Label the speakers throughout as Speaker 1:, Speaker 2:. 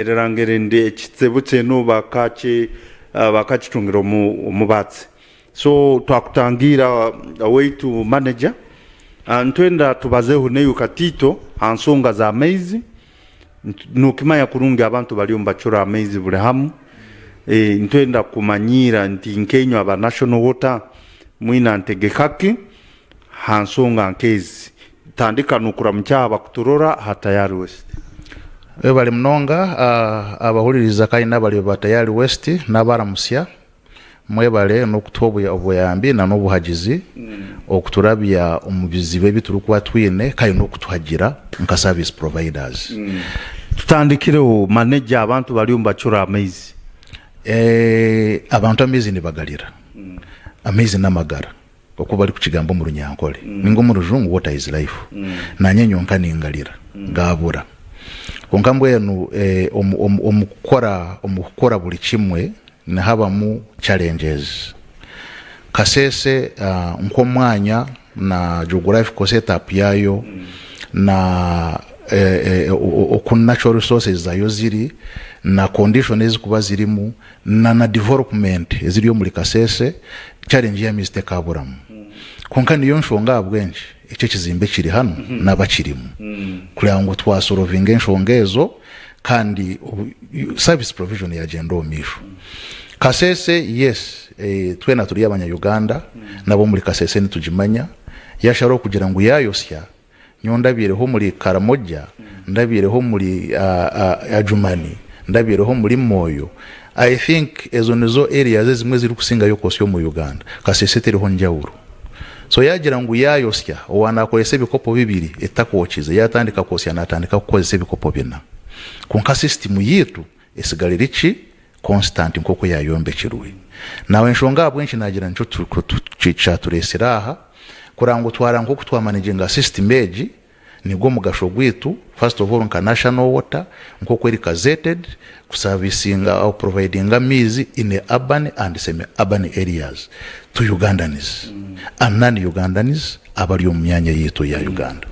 Speaker 1: Erarangire ndi ekitsibu kinu bakakitungira omubatsi. So twakutangiira owaitu manager, nitwenda tubazeho naiwe katiito ha nsonga za maizi. Nokimanya kurungi abantu bariyo nibacura amaizi buri hamu. Nitwenda kumanyiira nti nkainywe aba National Water mwine ntegeka ki ha nsonga nk'ezi? Tandika n'okuramukya abakuturora aha Tayari West.
Speaker 2: Webale munonga abahuririza kandi n'abareebi ba Tayari West n'abaramutsya mwebale n'okutuha obuyambi na n'obuhagizi okuturabya omu bizibu ebi turikuba twine kandi n'okutuhagira nka service providers.
Speaker 1: Tutandikireho manager abantu bariyo nibacura amaizi.
Speaker 2: Abantu amaizi nibagarira, amaizi n'amagara. Oku barikukigamba omu Runyankore ninga omu Rujungu water is life. Nanye nyonka ningarira gabura. Kwonka mbwenu omu kukora omu kukora buri kimwe nihabamu challenges. Kasese nk'omwanya na geographical set up yaayo na oku natural resources zaayo ziri na condition ezikuba zirimu na na development eziri omuri Kasese challenge y'amaizi tekaburamu. Kwonka niyo nshonga ahabw'enki eki ekizimbe kiri hanu n'abakirimu kureba ngu twasorovinga enshonga ezo kandi service provision yagyenda omu maisho. Kasese yes twena turi abanya Uganda n'ab'omuri Kasese nitugimanya yasharaho kugira ngu yayosya Nyowe ndabiireho omuri Karamoja, ndabiireho omuri Adjumani, ndabiireho omuri Moyo. I think ezo nizo areas ezimwe ezirikusingayo kwosya omu Uganda. Kasese teriho njawulo. So yaagira ngu yaayosya, owa naakoresa ebikopo bibiri etakookize, yaatandika kwosya naatandika kukozesa ebikopo bina. Kwonka system yaitu esigara eri ki? Constant nk'oku yaayombekirwe. Nawe enshonga ahabw'enki naagira nikyo kyatureetsire aha, kureba ngu twara nk'oku twamanaginga system egi, nigwo mugasho gwaitu first of all nka National Water nk'oku eri gazetted kusavisinga or kuprovidinga amaizi in a urban and semi urban areas to Ugandans and non Ugandans abari omu myanya yaitu eya Uganda.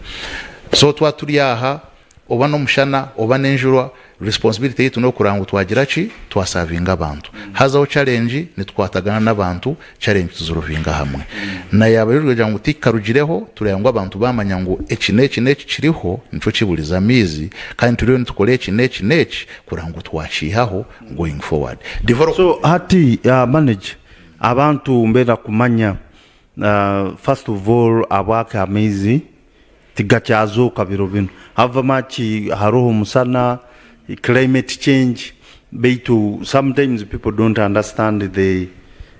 Speaker 2: So twaba turi aha Oba n'omushana oba n'enjura responsibility yaitu n'okureba ngu twagira ki, twasavinga abantu. Hazaho challenge nitukwatagana n'abantu, challenge tuzorovinga hamwe. Na yaaba eri kugira ngu tikarugireho, tureba ngu abantu baamanya ngu eki n'eki n'eki kiriho nikyo kiburize amaizi kandi turiyo nitukora eki n'eki n'eki kureba ngu twakiihaho going forward.
Speaker 1: Development. So hati manager abantu mbenda kumanya first of all ahabwaki amaizi Tigakyazooka biro binu. However much haroho omusana, climate change, baitu sometimes people don't understand the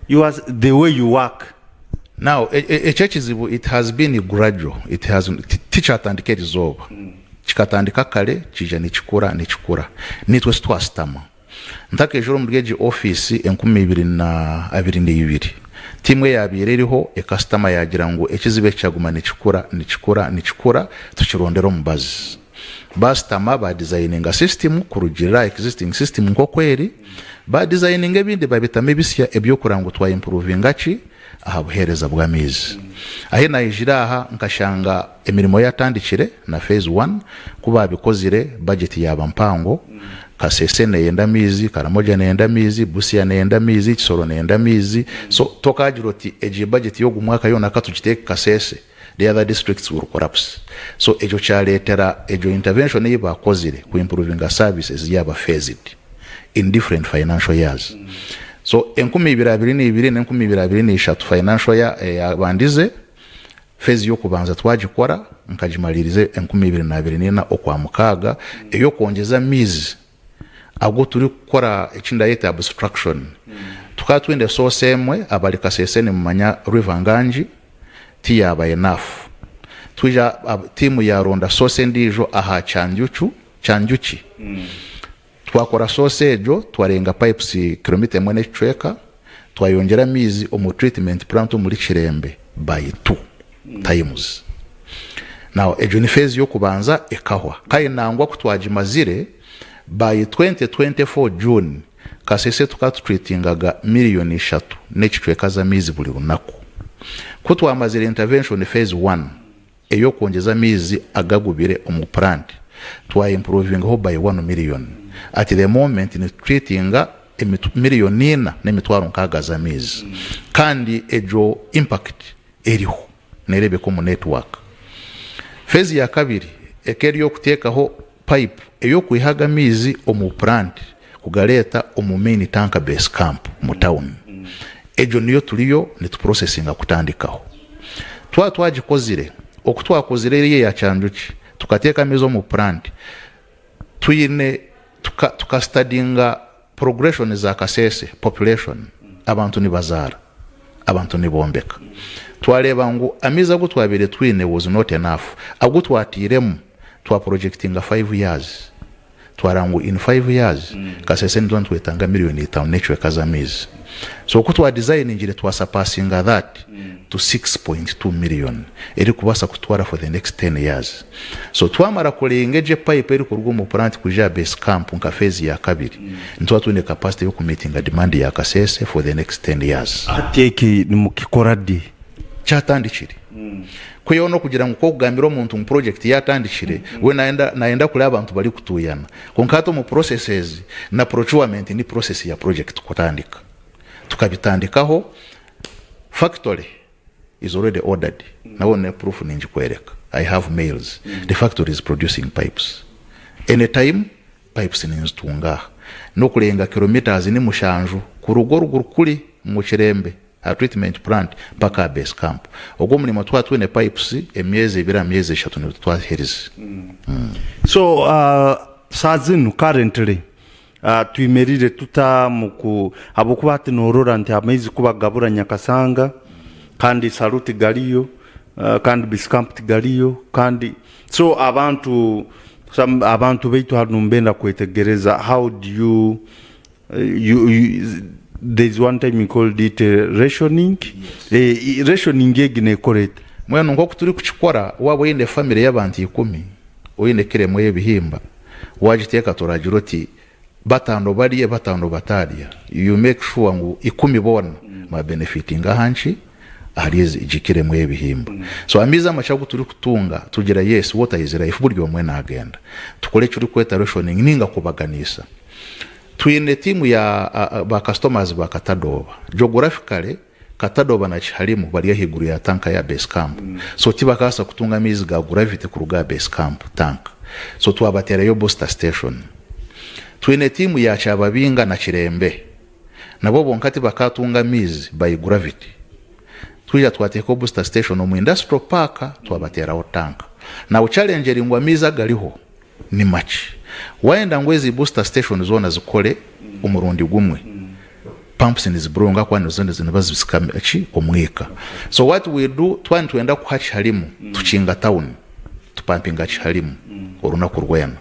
Speaker 1: your the way you work.
Speaker 2: Now ekyo ekizibu it has been gradual, it has tikyatandika erizooba, kikatandika kare kiija nikikura nikikura, naitwe titwasitama. Ntakeijire omuri egi ofiisi 2022, tiimu eyaabaire eriho ekasitama yaagira ngu ekizibu eki kyaguma nikikura, nikikura, nikikura, tukirondere omubazi. Baasitama baadizayininga sisitimu kurugiirira aha existing system nk'oku eri, baadizayininga ebindi baabitamu ebisya eby'okureba ngu twaimpuruvinga ki aha buheereza bw'amaizi. Ahi naijire aha nkashanga emirimo yatandikire na phase one, ku baabikozire budget yaaba mpango, Kasese neyenda amaizi, Karamoja neyenda amaizi, Busia neyenda amaizi, Kisoro neyenda amaizi, so tokaagira oti egi budget y'ogu mwaka yoona katugiteeke Kasese, the other districts will collapse. So ekyo kyareetera egyo intervention ei baakozire ku improvinga services yaaba phased in different financial years. So 2022 n'e 2023 financial year eyabandize, phase y'okubanza twagikora nkagimariiriza 2024 Okwamukaaga ey'okwongyeza amaizi agu turikukora eki ndayeta abstraction. Tukaba twine source emwe abari Kasese nimumanya River Ngangi tiyaba enough. Twija tiimu yaronda source endiijo aha Kyanjucu, Kyanjuki. Twakora source egyo twarenga pipes kilomita emwe n'ekicweka, twayongyera amaizi omu treatment plant omuri Kirembe by two times. Now egyo ni phase y'okubanza ekahwa. Kare nangwa ku twagimazire by 2024 June, Kasese tukaba tutreatingaga miriyoni ishatu n'ekicweka z'amaizi buri runaku. Ku twamazire intervention phase one, ey'okwongyeza amaizi agagubire omu plant, twa improvingaho by one million. At the moment nitutreatinga miriyoni ina n'emitwaro nkaaga z'amaizi kandi egyo impact eriho neereebeka omu network. Phase ya kabiri ekaba eri ey'okuteekaho pipe ey'okwiha aga amaizi omu plant kugareeta omu main tank base camp omu town. Egyo niyo turiyo nituprocessinga kutandikaho. Twaba twagikozire, oku twakozire eriya eya Kyanjukye, tukateeka amaizi omu plant, Twine tuka tukastadinga progression za Kasese population, abantu nibazaara, abantu nibombeka. Twareeba ngu amaizi agu twabaire twine was not enough, agu twatairemu twa projectinga five years, twareeba ngu in five years Kasese nituba nitwetanga million itaano n'ekicweka z'amaizi. So ku twa designingire twa surpassinga that to 6.2 million erikubaasa kututwara for the next ten years. So twamara kurenga egyo epipe erikuruga omu plant kwija aha base camp nka phase ya kabiri, nituba twine capacity y'okumeetinga demand ya Kasese for the next ten years.
Speaker 1: Hati eki nimukikora di?
Speaker 2: Kyatandikire. Kwihaho n'okugira ngu ku okugambira omuntu ngu project yatandikire, we nayenda nayenda kureeba abantu barikutuuyana. Kwonka hati omu processes na procurement ni process ya project kutandika. Tukabitandikaho, factory is already ordered nawe ne proof ningikwereka I have mails the factory is producing pipes anytime pipes ninzitunga aha nokurenga kilometres ni mushanju kuruga oruguru kuri omu kirembe aha treatment plant mpaka aha base camp ogwo omurimo twaba twine pipes emyezi ebiri aha myezi eshatu nibwo twaherize.
Speaker 1: So saha zinu currently Twimerire tuta mu ku habwokuba hati norora nti amaizi ku bagabura Nyakasanga kandi Isaro tigariyo kandi Bisikampu tigariyo kandi so abantu some abantu baitu hanu nibenda kwetegereza how do you you, you there's one time you called it rationing eh, rationing egi nekora eta?
Speaker 2: Mbwenu nk'oku turikukikora waaba oine famire y'abantu ikumi oine kiro emwe y'ebihimba Waagiteeka toragira oti bataano barye bataano bataarya, you make sure ngu ikumi boona ba benefitinga aha nki? Ahari egi kiro emwe y'ebihimba. So amaizi amakye agu turikutunga tugira yes water is life buri omwe naagenda. Tukore eki orikweta rationing ninga kubaganiisa. Twine tiimu ya ba customers ba Katadooba, geographically Katadoba na Kiharimu bari ahaiguru ya tanka ya base camp so tibakabaasa kutunga amaizi ga gravity kuruga aha base camp tank so twabateerayo booster station. Twine tiimu ya Kyababinga na Kirembe nabo bonka tibakatunga amaizi by gravity twija twateekaho booster station omu industrial park twabateeraho tank. Now challenge eri ngu amaizi agariho ni makye. Wayenda ngu ezi booster station zoona zikore omurundi gumwe, pumps niziblowinga ahakuba nizo niziba nizisika ki omwika. So what we do twaba nitwenda kuha Kiharimu tukinga town tupampinga Kiharimu orunaku rwena.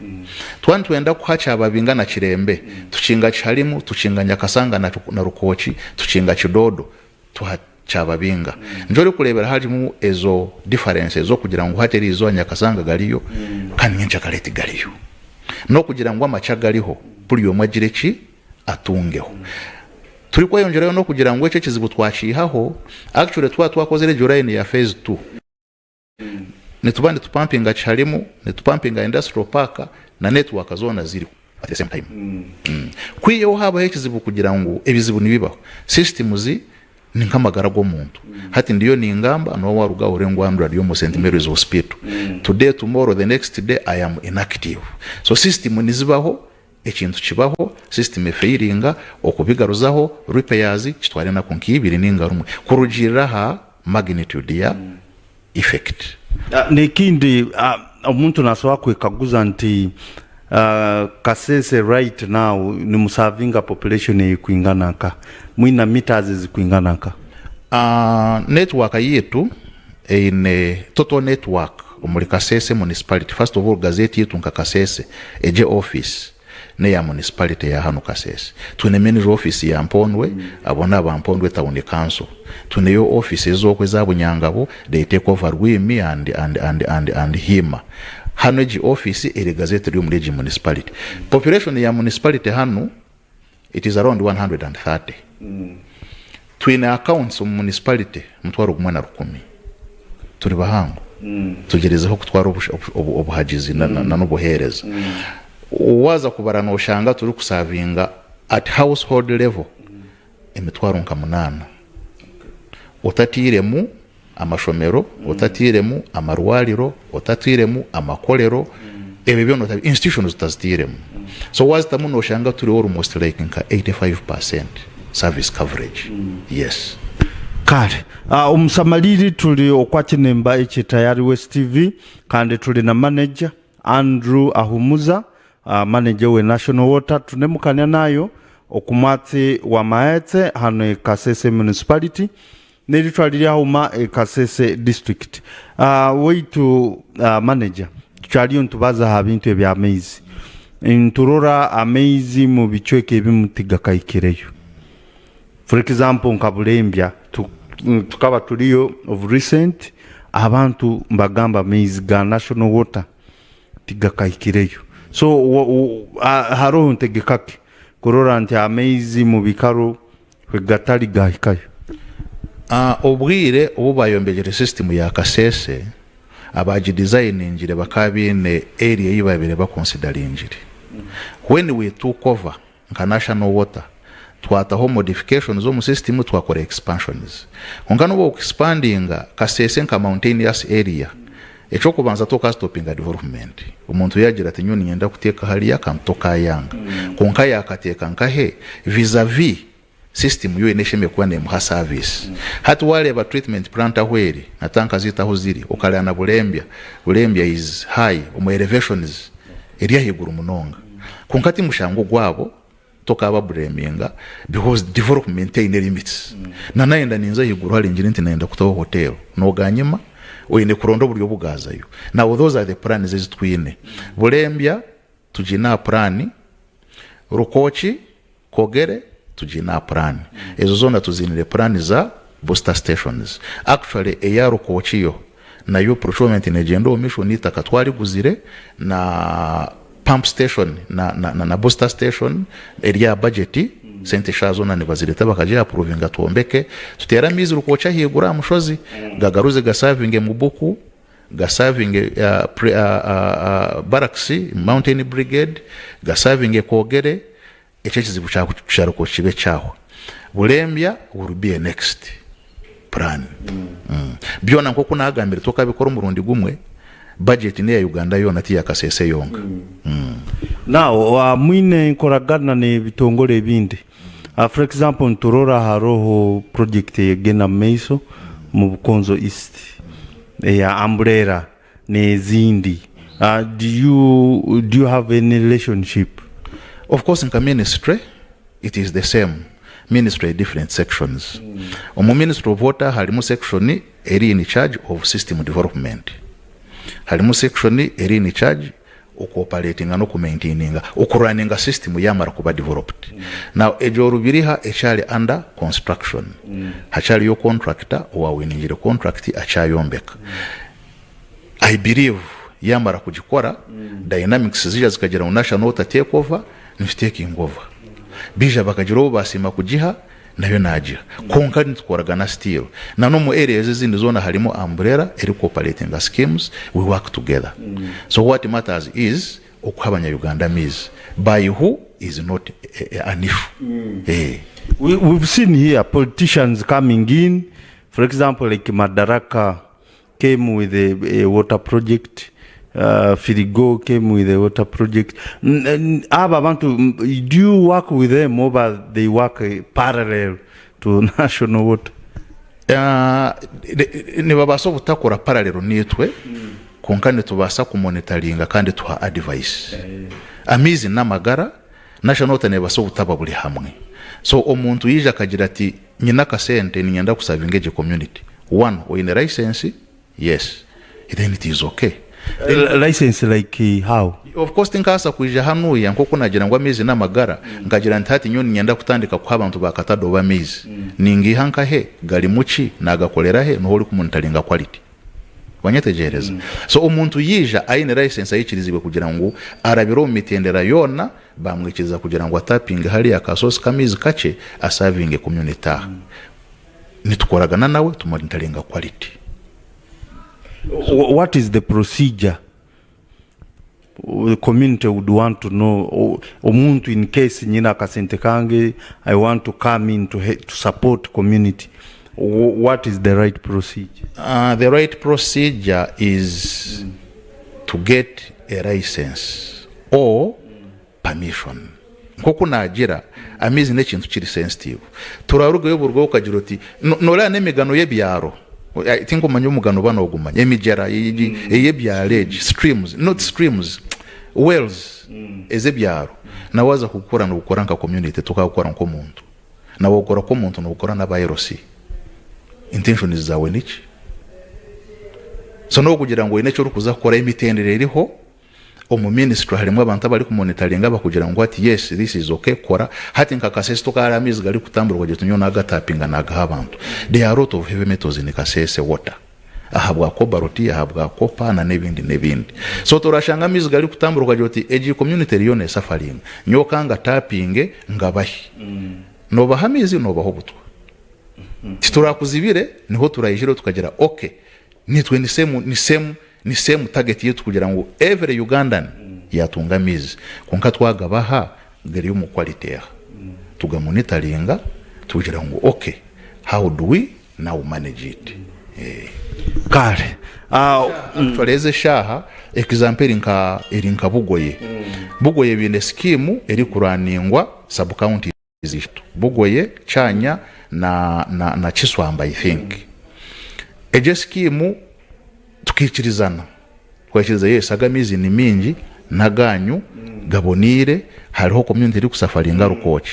Speaker 2: Twaba nitwenda kuha Kyababinga na Kirembe tukinga Kiharimu, tukinga Nyakasanga na Rukooki, tukinga Kidodo tuha Kyababinga. Nikyo orikureebera harimu ezo differences z'okugira ngu hati eriizooba Nyakasanga gariyo kandi nyenkyakare tigariyo. N'okugira ngu amakye agariho buri omwe agire ki atungeho. Turikweyongyerayo n'okugira ngu ekyo ekizibu twakiihaho, actually twaba twakozire egyo line ya phase two, Nituba nitupampinga Kiharimu, nitupampinga Industrial Park na network zoona ziriho at the same time. Kwihaho haabaho ekizibu kugira ngu ebizibu nibibaho, systems ni nk'amagara g'omuntu. Hati ndiyo ningamba nooba waruga aho ore ngu Andrew ari omu St Mary's Hospital. Today, tomorrow, the next day I am inactive. So system nizibaho, ekintu kibaho, system efailinga, okubigaruzaho, repairs, kitwara enaku nk'ibiri ninga rumwe kurugiirira aha magnitude ya effect.
Speaker 1: N'ekindi omuntu nasobola kwekaguza nti Kasese right now nimusavinga population eyekwingana nka? Mwina meters ezikwingana nka?
Speaker 2: Network yaitu eine total network omuri Kasese municipality first of all gazette yaitu nka Kasese egye office neya municipality eya hanu Kasese. Twine manager office ya Mpondwe abo naba Mpondwe town council. Twineyo office ezokwo eza Bunyangabo they take over Rwimi and and and and and Hiima. Hanu egi office eri gazette eri omuri egi municipality. Population ya municipality hanu it is around 130. Twine accounts omu municipality omutwaro gumwe na rukumi. Turi bahango. Tugyerezeho kutwara obuhagizi na n'obuheereza. Waaza kubara nooshanga turikusavinga at household level emitwaro nka munaana otatairemu amashomero, otatairemu amarwariro, otatairemu amakorero, ebyo byona institutions otazitairemu. So waazitamu nooshanga turi almost like nka 85% service coverage. Yes.
Speaker 1: Kale omusamaliri tuli okwa kinemba ekye Tayari West TV kandi tuli na manager Andrew Ahumuza, manager we National Water tunemukania nayo okumwatsi wa maetse hano e Kasese Municipality neritwa riri auma e Kasese District. Waitu manager tukyariyo nitubaza aha bintu ebya maizi. Niturora amaizi mu bicweka ebimu tigakahikireyo. For example nka Bulembya tukaba turiyo of recent abantu nibagamba amaizi ga National Water tigakahikireyo. So hariho ntegeka ki kurora nti amaizi mu bikaro gatari gahikayo?
Speaker 2: Obwire obu bayombekire system ya Kasese, abaagidizayiningire bakaba baine area ei baabaire bakonsidaringire. When we took over nka National Water, twataho modifications omu system twakora expansions. Kwonka n'obu okuexpandinga Kasese nka mountainous area, eky'okubanza tokastopinga development. Omuntu yaagira ati nyowe niinyenda kuteeka hariya akantu tokayanga. Kwonka yaakateeka nkahe vis-a-vis System yo eine eshemereire kuba nemuha service. Hati wareeba treatment plant ahu eri na tanka zeitu ahu ziri okareeba na Bulembya, Bulembya is high omu elevations eri ahaiguru munonga. Kwonka ti mushango gwabo tokaba blaminga because development eine limits. Na nayenda ninza ahaiguru hare ngire nti nayenda kutaho hotel noganyima oine kuronda oburyo obu gazayo. Now those are the plans ezi twine. Bulembya tugiine aha plan, Rukooki Kogere tugiine aha puraani. Ezo zoona tuziinire puraani za booster stations. Actually eya Rukooki yo nayo procurement negyenda omu maisho n'eitaka twariguzire na pump station na na booster station eri aha budget, sente eshaaha zoona nibazireeta bakagi approvinga twombeke tuteere amaizi Rukooki ahaiguru aha mushozi gagaruze gasavinge Mubuku, gasavinge Barracks, Mountain Brigade, gasavinge Kogere. Ekyo ekizibu kya Rukooki kibe kyahwa. Bulembya will be a next plan. Byona nk'oku naagambire tokabikora omurundi gumwe, budget n'eya Uganda yoona ti ya Kasese yonka.
Speaker 1: Now mwine enkoragana n'ebitongore ebindi? For example niturora haroho project eyegenda mu maiso mu Bukonzo East eya umbrella n'ezindi. Do you do you have any relationship?
Speaker 2: Of course nka ministry it is the same ministry different sections. Omu ministry of water harimu section eri in charge of system development, harimu section eri in charge oku operatinga n'oku maintaininga, oku runninga system yamara kuba developed. Now egyo Rubiriha ekyari under construction, hakyariyo contractor owa winingire contract akyayombeka. I believe yamara kugikora, dynamics zija zikagira ngu National Water take over, nitu taking over. Bija bakagira obu basiima kugiha, nayo nagiha. Kwonka nitukoragana still. Na n'omu areas ezindi zoona harimu umbrella eri ku operatinga schemes, we work together. So what matters is okuha abanya Uganda amaizi. By who is not an issue. Eh.
Speaker 1: We, we've seen here politicians coming in, for example like Madaraka came with a, a water project uh, Firigo came with a water project. Aba abantu, do you work with them oba they work eh, parallel to national water?
Speaker 2: Ah, nibabaasa obutakora parallel naitwe kwonka nitubaasa kumonitaringa kandi tuha advice. Amaizi n'amagara, national water neebaasa obutaba buri hamwe. So omuntu yaija akagira ati nyine akasente niinyenda kusavinga egi community, one oine license? Yes. Then it is okay.
Speaker 1: Then, License like how?
Speaker 2: Of course tinkabaasa kwija hanuya nk'oku naagira ngu amaizi n'amagara, nkagira nti hati nyowe niinyenda kutandika kuha abantu ba Katadobo amaizi. Ningaiha nkahe? Garimu ki? Naagakorera he? Niho orikumonitaringa quality. Wanyetegyereza? So omuntu yaija aine license aikiriziibwe kugira ngu arabire omu mitendera yoona, baamwikiriza kugira ngu atapinge hariya ka source k'amaizi kakye asavinge community aha. Nitukoragana nawe tumonitaringa quality.
Speaker 1: What is the procedure? The community would want to know omuntu in case nyine akasente kange I want to come in to to support community what is the right procedure?
Speaker 2: The right procedure is to get a license or permission. Nk'oku naagira, amaizi n'ekintu kiri sensitive. Turarugayo burugayo okagira oti, nooreeba n'emigano y'ebyaro, tinkumanya omugano oba noogumanya, emigyera ey'ebyaro egi, streams, not streams, wells ez'ebyaro, na waaza kugukora noogukora nka community tokagukora nk'omuntu. Na waagukora nk'omuntu noogukora n'aba LC. Intentions zaawe niki? So n'okugira ngu oine eki orikuza kukora, emitendera eriho, Omu ministry harimu abantu abari kumonitaringa abakugira ngu hati yes this is okay kora hati nka Kasese tokahari amaizi garikutambura okagira oti nyowe nagatapinga nagaha abantu there are lot of heavy metals in Kasese water ahabwa cobalt ahabwa copper na nebindi nebindi so torashanga amaizi garikutambura okagira oti egi community eriyo nesafaringa nyowe kangatapinge ngabahe nobaha amaizi nobaha obutwa titurakuzibire niho turaijireho tukagira okay Nitwe ni same ni same ni same target yaitu kugira ngu every Ugandan yatunga amaizi kwonka twagabaha gari omu quality eha tuga monitoringa tugira ngu ok how do we now manage it eh.
Speaker 1: Kare
Speaker 2: Actually ezi eshaaha example eri nka eri nka Bugoye Bugoye baine scheme erikuraningwa sub counties ishatu, Bugoye, Kyanya na na na Kiswamba I think. Egyo esikiimu tukaikirizana, twaikiriza yes aga amaizi ni maingi n'agaanyu gaboneire hariho community erikusafaringa Rukooki.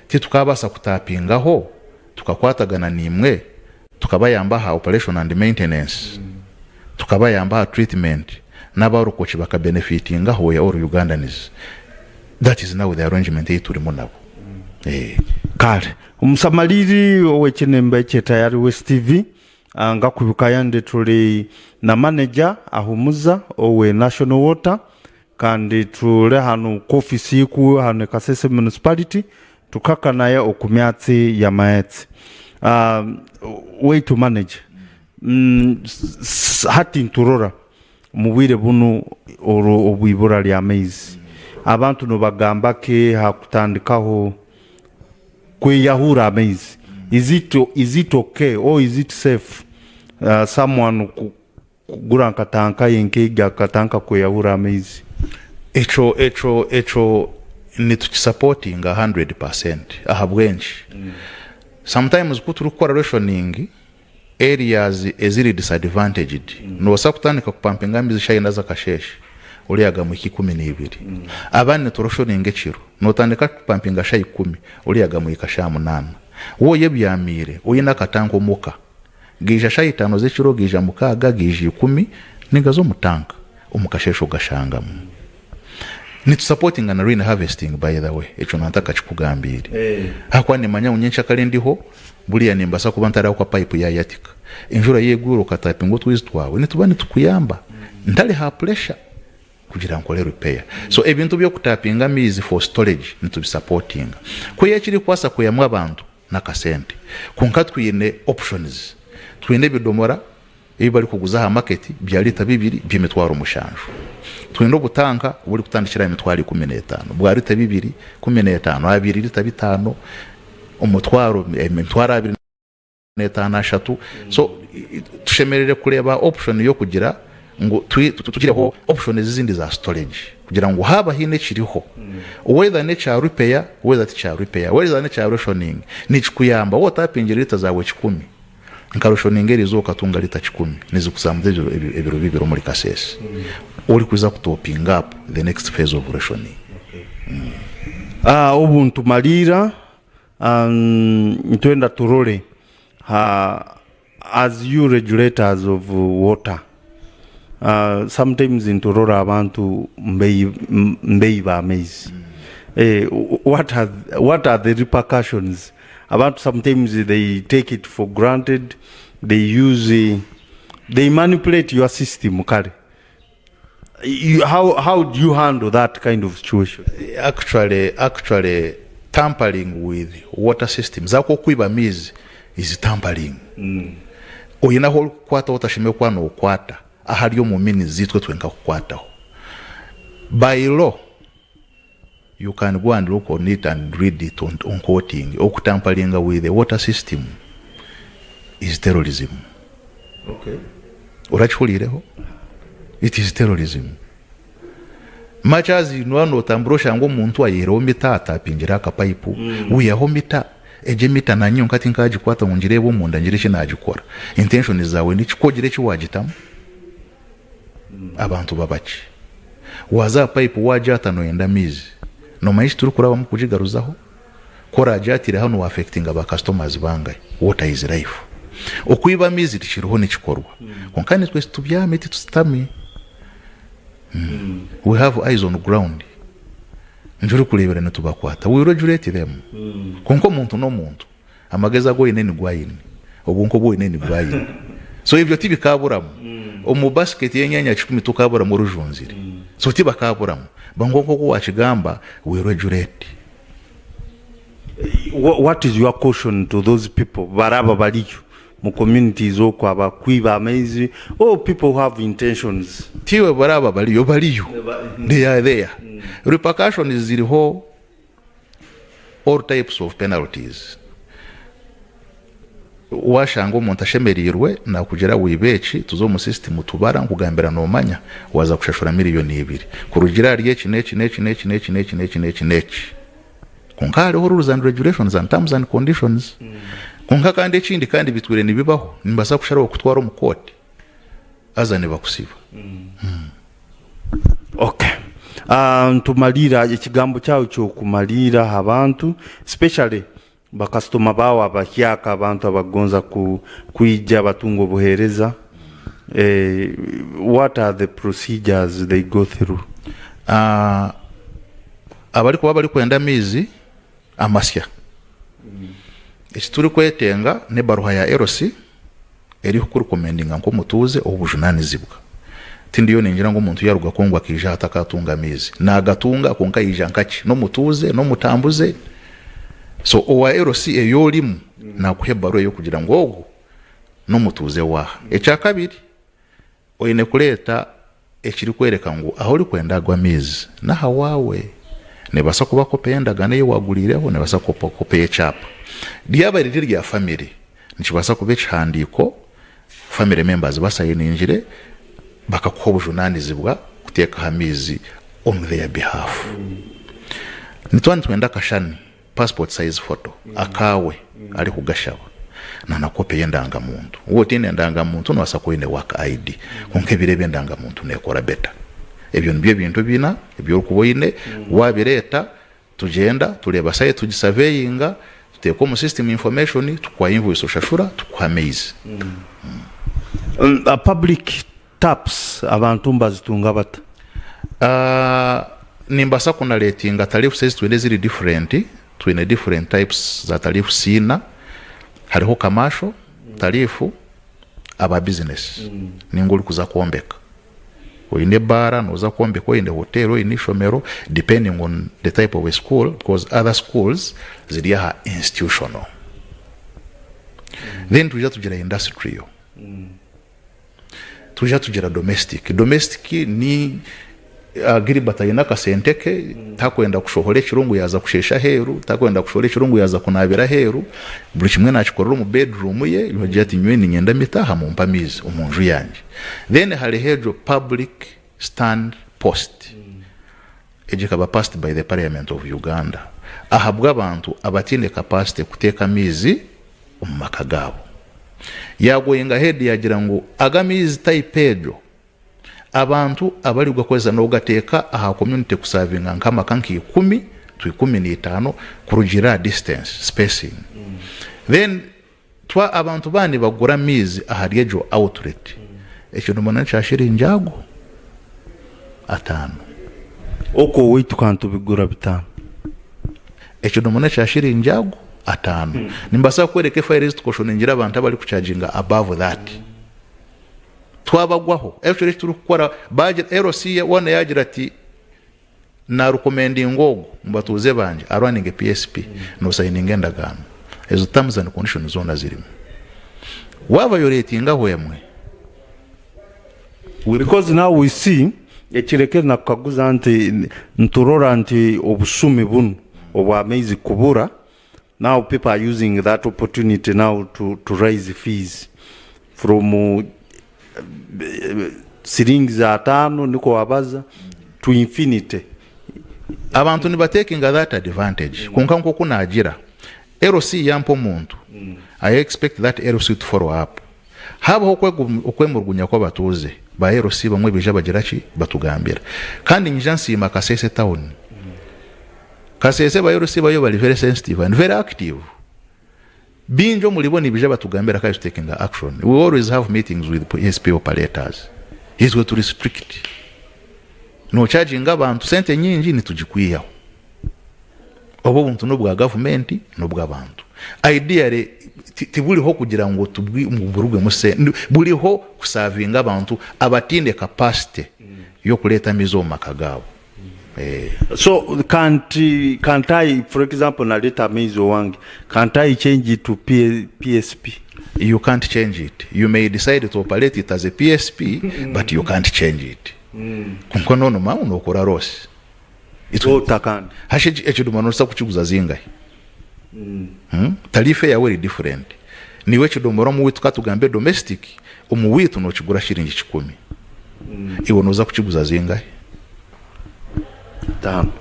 Speaker 2: Titukabaasa kutapingaho tukakwatagana naimwe tukabayamba aha operation and maintenance, tukabayamba aha treatment n'aba Rukooki bakabenefitingaho we are all Ugandans. That is now the arrangement ei turimu nabo. Eh.
Speaker 1: Kare omusamaliri ow'ekinemba ekye Tayari West TV ngakubika yandi tuli na manager Ahumuza owe National Water kandi tuli hanu ku office yikuwe hanu e Kasese Municipality tukakanaya oku myatsi ya maetsi. Waitu manager, hati nturora Omu bwire bunu obw'ibura ly'amaizi, abantu nibagamba ki ha kutandikaho kweyahura amaizi? Is it, is it okay or is it safe someone kugura nka tanka ye nk'egi akatandika kweyahura amaizi?
Speaker 2: Ekyo ekyo ekyo nitukisapotinga 100%. Ahabw'enki? Sometimes ku turikukora rationing, Areas eziri disadvantaged nobaasa kutandika kupampinga amaizi shaaha ina z'akasheeshe oriyaga muhika 12. Abandi nituroshoninga ekiro, notandika kupampinga shaaha 10 oriyaga muhika shaaha munaana. Waaba oyebyamiire oine akatanka omuka, gaija shaaha itaano z'ekiro, gaija mukaaga, gaija ikumi, nigaza omu tanka omu kasheeshe ogashangamu. Nitusapotinga na rain harvesting by the way ekyo nantakakikugambiire ahakuba nimanya ngu nyenkyakare ndiho buriya nimbaasa kuba ntari ahakuba pipe yayatika enjura yegwire okatapinga otwizi twawe nituba nitukuyamba ntari ha pressure kugira nkore repair so ebintu byokutapinga amaizi for storage nitubisapotinga kwiha ekirikubaasa kwihamu abantu nakasente kwonka twine options twine ebidomora Ebi barikuguza aha maketi bya lita bibiri by'emitwaro mushanju. Twine obutanka oburikutandikira aha mitwaro 15 bwa lita bibiri, 15, abiri, lita bitaano, omutwaro, emitwaro 25, ashatu. So tushemereire kureeba option y'okugira ngu tugireho option ezindi za storage kugira ngu haaba haine ekiriho whether n'ekya repair whether tikya repair whether n'ekya rationing nikikuyamba waaba otapingire lita zaawe kikumi. Nka rushoninga eriizooba okatunga lita kikumi nizikusambuza ebiro bibiri omuri kasese orikuza ku topinga up the next phase of rationing.
Speaker 1: Obu nitumariira nitwenda turore as you regulators of water sometimes niturora abantu mbeiba amaizi what are the repercussions Abantu sometimes they take it for granted, they use, they manipulate your system kare. You, how, how do you handle that kind of situation?
Speaker 2: Actually, actually tampering with water systems ahakuba okwiba amaizi is tampering. Oine ahu orikukwataho otashemereire kuba nokwata ahari omu mini zitwe twenka kukwataho. By law you can go and look on it and read it on, on quoting okutamparinga with the water system is terrorism.
Speaker 1: Okay.
Speaker 2: Orakihuriireho? It is terrorism. Much as noba notambura oshanga omuntu ayihireho mita atapingireho akapayipu, wihaho mita, egyo emita nanye nyonka tinkagikwata ngu ngireebe omunda ngire eki nagikora. Intention zaawe niki? Ku ogira eki wagitamu, abantu baba ki? Waza aha payipu wagyata noyenda amaizi, nomanya eki turikurabamu kugigaruzaho? Ku oragyatire hanu wa affectinga ba customers bangahi? Water is life. Okwiba amaizi tikiriho nikikorwa kwonka nitwe titubyami titusitami. We have eyes on ground. Nikyo orikureebera nitubakwata. We regulate them. Kwonka omuntu n'omuntu. Amagezi agu oine nigo aine. Obwonko obu oine nibwo aine. So ebyo tibikaaburamu. Omu basket y'enyanya kikumi tokaaburamu orujunzire. So tibakaaburamu. Kwonka nk'oku waakigamba, we regulate.
Speaker 1: What is your caution to those people baraba bariyo mu communities okwo abakwiba amaizi or people who have intentions?
Speaker 2: Tiwe baraba bariyo, bariyo. They are there. Repercussions ziriho all types of penalties. Washanga omuntu ashemereirwe nakugira wiba eki, tuza omu system tubara nkugambira nomanya waza kushashura miriyoni ibiri kurugira ahari eki n'eki n'eki n'eki n'eki n'eki n'eki n'eki n'eki. Kwonka hariho rules and regulations and terms and conditions. Kwonka kandi ekindi kandi bitwire nibibaho, nibabaasa kusharaho kukutwara omu kooti haza nibakusiba.
Speaker 1: Okay. Nitumariira ekigambo kyawe ky'okumariira aha bantu especially bakasitoma baawe abahyaka, abantu abakugonza kwija batunge obuheereza, what are the procedures they go through?
Speaker 2: Abarikuba barikwenda amaizi amasya, eki turikwetenga n'ebaruha ya LC erikukurekomendinga nk'omutuuze ow'obujunaanizibwa. Tindiyo ningira ngu omuntu yaaruga Congo akaija aha takaatunga amaizi. Naagatunga kwonka yaija nkaki? N'omutuuze? N'omutambuze? So owa LC ei orimu naakuha ebaruha ey'okugira ngu ogu n'omutuuze waaha. Ekyakabiri, Oine kureeta ekirikworeka ngu ahu orikwenda ago amaizi n'aha waawe. Neebaasa kuba kopi y'endagaano ei waaguriireho, neebaasa kuba kopi y'ekyapa. Ryaba riri erya famire, nikibaasa kuba ekihandiiko famire members basayiningire bakakuha obujunaanizibwa kuteekaho amaizi on their behalf. Nituba nitwenda akashani. Passport size photo akaawe arikugashaba na na copy y'endangamuntu. Waaba otaine endangamuntu nobaasa kuba oine work ID kwonka ebiro ebi endangamuntu nekora better. Ebyo nibyo ebintu bina ebi orikuba oine wabireeta tugyenda tureeba site tugisurveyinga tuteeka omu system information tukuha invoice oshashura tukuha amaizi.
Speaker 1: Public Taps abantu nibazitunga bata?
Speaker 2: Nimbaasa kunaretinga tariffs ezi twine eziri different, twine different types za tariffs ina, hariho commercial tariff aba business ninga orikuza kwombeka, oyine ebaara noza kwombeka, oyine hotel, oyine ishomero depending on the type of a school because other schools ziri aha institutional. Then twija tugira industrial. Twija tugira domestic. Domestic ni Gilbert aine akasente ke takwenda kushohora ekiro ngu yaaza kusheesha aheeru, takwenda kushohora ekiro ngu yaaza kunaabira aheeru, buri kimwe naakikorera omu bedroom ye, yoogira ati nyowe niinyenda mita aha mumpe amaizi omu nju yangye. Then hariho egyo public stand post, egyo ekaba passed by the parliament of Uganda ahabw'abantu abataine capacity kuteeka amaizi omu maka gaabo. Yaagoinga ahead yaagira ngu ago amaizi type egyo abantu abarikugakozesa nogateeka aha community kusavinga nk'amaka nka ikumi to 15 kurugiirira aha distance, spacing. Then twa abantu baaba nibagura amaizi ahari egyo outlet, ekyo nomanya nikya shiringi ago ataano.
Speaker 1: Okwo owaitu ka nitubigura bitaano.
Speaker 2: Ekidomola n'ekya shiringi ago ataano. Nimbaasa kukworeka efayiro ezi tukoshoningira abantu abarikuchaginga above that. Twabagwaho. Actually eki turikukora, baagira, LC weena yaagira ati naarekomendinga ogu omu batuuze bangye arwaninge PSP, noosayininga endagaano. Ezo terms and conditions zoona zirimu. Waavayoretingaho emwe,
Speaker 1: Because now we see. Ekirekere nakukaguza nti niturora nti obusumi bunu obw'amaizi kubura, now people are using that opportunity now to, to raise fees from siringi ataano nikwo wabaza to infinity.
Speaker 2: Abantu nibatekinga that advantage kwonka nk'oku naagira, LC yampa omuntu, I expect that LC to follow up. Haabaho okwemurugunya kw'abatuuze, ba LC bamwe baija bagira ki? Batugambira. Kandi nyija nsiima Kasese town. Kasese ba LC bayo bari very sensitive and very active. Baingi omuribo nibaija batugambira kandi tutekinga action. We always have meetings with PSP operators. Itwe turi strict. Nochaginga abantu sente nyingi nitugikwihaho. Obu obuntu n'obwa gavumenti n'obw'abantu. Ideally tiburiho kugira ngu burugwemu sente, buriho kusavinga abantu abataine capacity y'okureeta amaizi omu maka gaabo.
Speaker 1: So can't, can't I, for example naleeta amaizi owange, can't I change it to PSP?
Speaker 2: You can't change it. You may decide to operate it as a PSP, but you can't change it. Kwonka noonuma ngu nookora loss.
Speaker 1: Ota kandi.
Speaker 2: Hashi ekiduma nosa kukiguza zingahi? Hmm? Tarifa eyawe eri different. Niwe ekidomora omu witu katugambe domestic, omu witu nokigura shiringi kikumi. Iwe noza kukiguza zingahi?
Speaker 1: Tano.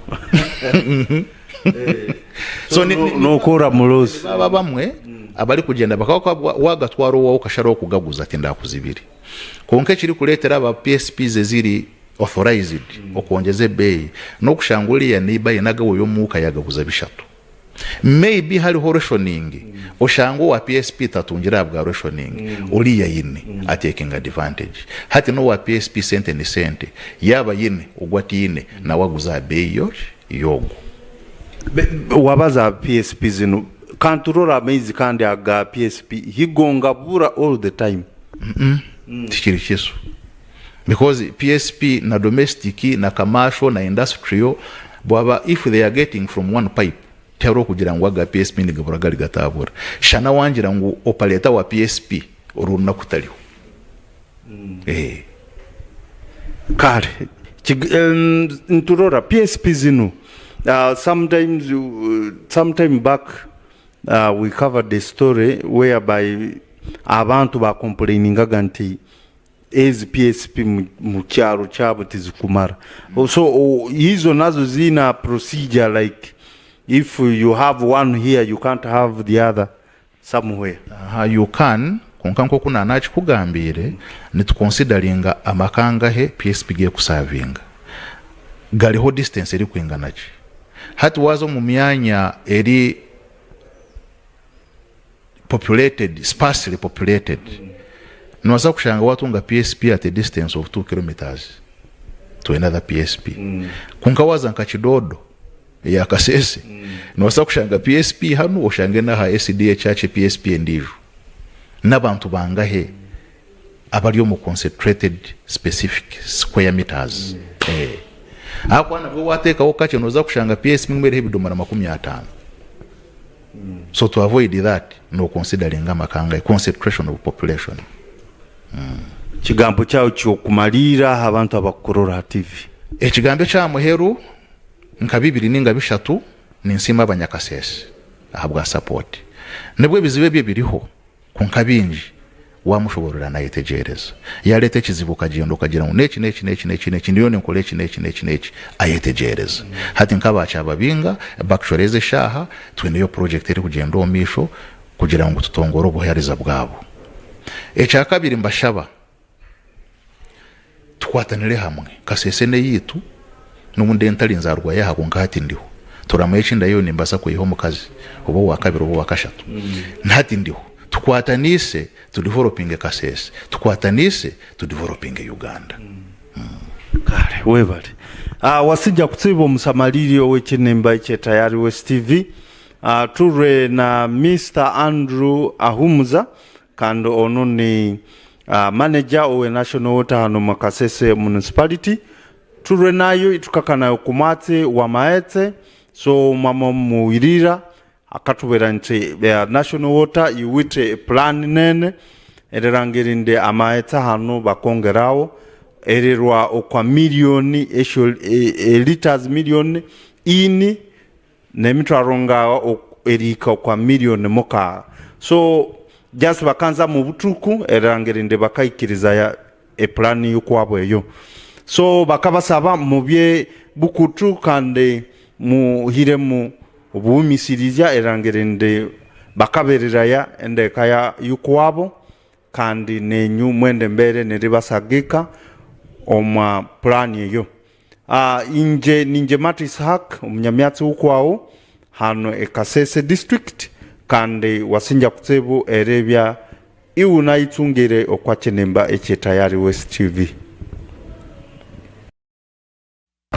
Speaker 1: So nokora mu loss.
Speaker 2: Baba bamwe abari kugyenda bakaba wagatwara owawe okasharaho kugaguza tindakuzibire. Kwonka ekirikuretera aba PSPs eziri authorized okwongyeza ebeeyi n'okushanga oriya neighbour aine agawe y'omuuka yagaguza bishatu. Maybe hariho rationing oshange owa PSP tatungire ahabwa rationing oriya aine a taking advantage. Hati n'owa PSP sente ni sente yaaba aine ogu ataine nawe aguze aha beeyi y'ogu.
Speaker 1: Wabaza aha PSP zinu kanturore amaizi kandi aga PSP higo ngabura all the time.
Speaker 2: Tikiri kisu. Because PSP na domestic na commercial na industrial bwaba if they are getting from one pipe tihariho kugira ngu aga PSP nigabura gari gatabura. Shana wangira ngu operator wa PSP orwo runaku tariho. Eh.
Speaker 1: Kare niturora PSP zinu sometimes sometime back we covered a story whereby abantu ba complainingaga nti Ezi PSP mu kyaro kyabo tizikumara so izo nazo ziina procedure like if you have one here you can't have the other somewhere.
Speaker 2: Aha you can kwonka nkoku nanakikugambiire nitu consideringa amaka angahe PSP gekusavinga gariho distance erikwinganaki hati waza omu myanya eri populated, sparsely populated, nobaasa kushanga watunga PSP at a distance of 2 kilometres to another PSP. Kwonka waaza nka Kidodo eya Kasese, nobaasa kushanga PSP hanu oshange n'aha SDA Church PSP endiijo. N'abantu bangahe abari omu concentrated specific square metres? Ahakuba nabwo waateekaho kakye nooza kushanga PSP emwe eriho ebidomora 50. So to avoid that no consideringa amaka angahi, concentration of population.
Speaker 1: Ekigambo kyawe ky'okumariira aha bantu abakukurora aha TV.
Speaker 2: Ekigambo eky'aha muheru nka bibiri ninga bishatu ninsiima abanyakasese ahabwa support. Nibwo ebizibu ebyo ebiriho Kwonka baingi waamushoboorora naayetegyereza. Yaareeta ekizibu okagyenda okagira ngu n'eki n'eki n'eki n'eki n'eki ndiyo ninkora eki n'eki n'eki n'eki, ayetegyereza. Hati nk'aba Kyababinga bakushoreza eshaaha, twineyo purojekiti erikugyenda omu maisho kugira ngu tutongore obuheereza bwabo. Ekyakabiri mbashaba Tukwatanire hamwe. Kasese n'eyaitu, n'obu ndi ntari nzaarwa y'aha kwonka hati ndiho. Turamuha eki ndayo nimbaasa kwiha omukazi oba owa kabiri oba owa kashatu. Hati ndiho. Tukwataniise tudevelopinge Kasese. Tukwataniise tudevelopinge Uganda.
Speaker 1: Kare webale. Wasinja kutsiiba omusamariiri ow'ekinimba ekye Tayari West TV. Turwe na Mister Andrew Ahumuza Kandi onu ni manager owe National Water hanu mu Kasese Municipality. Turwe nayo itukakanayo ku mwatsi wa maetse so mwama muwirira akatubwira nti National Water yiwite plan nene erirangirinde amaetse hanu bakongerawo. ererwa okwa milioni esho e, liters milioni ini n'emitwaro nga erihika okwa milioni mukaaga. So just bakanza mu butuku erangerinde bakaikiriza epulani y'okwabo eyo. So bakabasaba mubye bukutu kandi muhiremu obugumisiriza erangerinde bakabereraya endeka ya y'okwabo kandi nenyu mwenda embeera neribasagika omwa pulani eyo. Inje ninje Matt Ishaq omunyamyatsi w'okwao hano e Kasese District kandi wasinja kutsibu erebya iwe naitsungire okwa kinimba ekye Tayari West TV.